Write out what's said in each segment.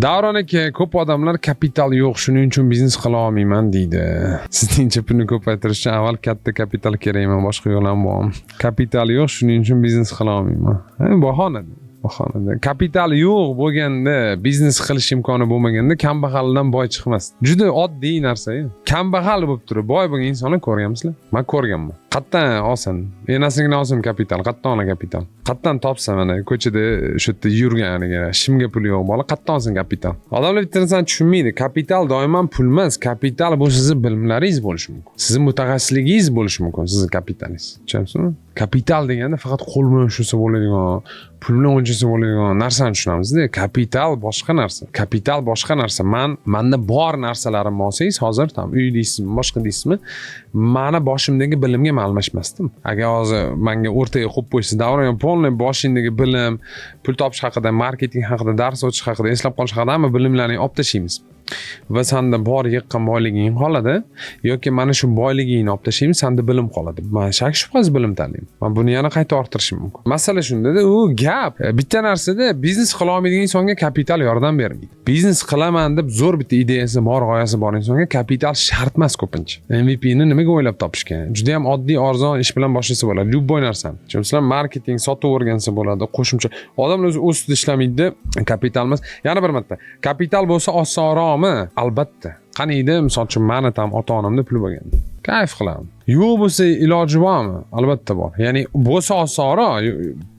Davron aka, ko'p odamlar "Kapital yo'q, shuning uchun biznes qila olmayman", deydi. Sizningcha, pulni ko'paytirish uchun avval katta kapital kerakmi, boshqa yo'l ham bormi? "Kapital yo'q, shuning uchun biznes qila olmayman". Ha, bahona. Bahona. Kapital yo'q bo'lganda, biznes qilish imkoni bo'lmaganda, kambag'aldan boy chiqmas. Juda oddiy narsa. Kambag'al bo'lib turib boy bo'lgan insonlar ko'rganmisizlar? Man ko'rganman. Qayerdan olsin? Enasinikini olsin kapital, qayerdan olgan kapital? Qayerdan topsa, mana ko'chada o'sha yerda yurgan haligi shimga puli yo'q bola qayerdan olsin kapital? Odamlar bitta narsani tushunmaydi. Kapital doimo pul emas. Kapital bu sizni bilimlaringiz bo'lishi mumkin. Sizni mutaxassisligingiz bo'lishi mumkin, sizni kapitalingiz. Tushunyapsizmi? Kapital deganda faqat qo'l bilan ushlasa bo'ladigan, pul bilan o'lchasa bo'ladigan narsani tushunamizda. Kapital boshqa narsa. Kapital boshqa narsa. Manda bor narsalarimni olsangiz hozir, там uy deysizmi, boshqa deysizmi, mani boshimdagi bilimga man almashmasdim. Agar hozir manga o'rtaga qo'yib qo'ysa, "Davron, полный boshingdagi bilim, pul topish haqida, marketing haqida, dars o'tish haqida, eslab qolish haqida hamma bilimlarni olib tashlaymiz va sanda bor yiqqan boyliging qoladi yoki mana shu boyligingni olib tashlaymiz, sanda bilim qoladi", man shak shubhasiz bilim tanlayman. Man buni yana qayta orttirishim mumkin. Masala shundada, u gap bitta narsada: biznes qila olmaydigan insonga kapital yordam bermaydi. Biznes qilaman deb zo'r bitta ideyasi bor, g'oyasi bor insonga kapital shart emas ko'pincha. MVPni nimaga o'ylab topishgan? Juda yam oddiy, arzon ish bilan boshlasa bo'ladi любой narsani. Masalan, marketing, sotuv o'rgansa bo'ladi qo'shimcha. Odamlar o'zi o'z ustida ishlamaydi, kapital emas. Yana bir marta, kapital bo'lsa osonroqmi? Albatta. Qani edi, misol uchun, mani там ota onamda pul bo'lganda, kayf qilaman. Yo'q bo'lsa, iloji bormi? Albatta bor. Ya'ni bo'lsa osonroq,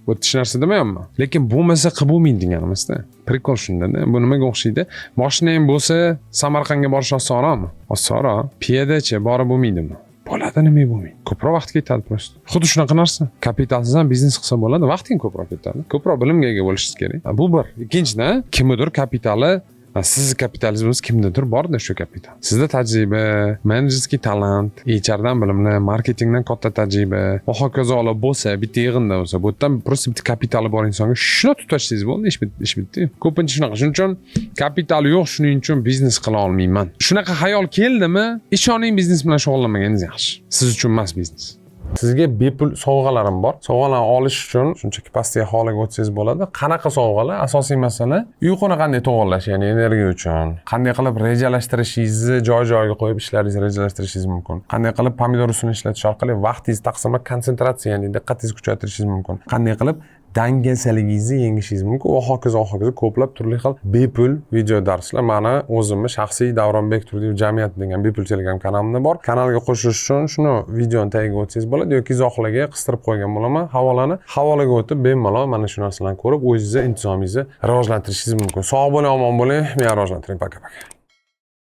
bu hech narsa demayapman, lekin bo'lmasa qilib bo'lmaydi degani emasda. Прикол shundada. Bu nimaga o'xshaydi? Moshinang bo'lsa, Samarqandga borish osonroqmi? Osonroq. Piyodachi borib bo'lmaydimi? Bo'ladi, nimaga bo'lmaydi? Ko'proq vaqt ketadi просто. Xuddi shunaqa narsa, kapitalsiz ham biznes qilsa bo'ladi, vaqting ko'proq ketadi, ko'proq bilimga ega bo'lishingiz kerak. Bu bir. Ikkinchidan, kimnidir kapitali, sizni kapitalingiz bo'lsa, kimdadir borda shu kapital. Sizda tajriba, менеджерский талант, HRdan bilimlar, marketingdan katta tajriba va hokazolar bo'lsa, bitta yig'inda bo'lsa, bu yerdan просто bitta kapitali bor insonga shuni tutib tashlasangiz bo'ldi, ish bitdi, ish bitdi. Ko'pincha shunaqa. Shuning uchun "Kapital yo'q, shuning uchun biznes qila olmayman", shunaqa xayol keldimi, ishoning, biznes bilan shug'ullanmaganingiz yaxshi. Siz uchun emas biznes. Sizga bepul sovg'alarim bor. Sovg'alarni olish uchun shunchaki pastdagi havolaga o'tsangiz bo'ladi. Qanaqa sovg'alar? Asosiy masala: uyquni qanday to'g'irlash, ya'ni energiya uchun qanday qilib rejalashtirishingizni, joy joyiga qo'yib ishlaringizni rejalashtirishingiz mumkin, qanday qilib pomidor usulini ishlatish orqali vaqtingizni taqsimlab, konsentratsiya, ya'ni diqqatingizni kuchaytirishingiz mumkin, qanday qilib dangasaligingizni yengishingiz mumkin va hokazo, hokazo, ko'plab turli xil bepul video darslar mani o'zimni shaxsiy Davronbek Turdiyev jamiyati degan bepul Telegram kanalimda bor. Kanalga qo'shilish uchun shuni videoni tagiga o'tsangiz bo'ladi yoki izohlarga qistirib qo'ygan bo'laman havolani. Havolaga o'tib, bemalol mana shu narsalarni ko'rib, o'zingizni intizomingizni rivojlantirishingiz mumkin. Sog' bo'ling, omon bo'ling, meni rivojlantiring. Пока, пока.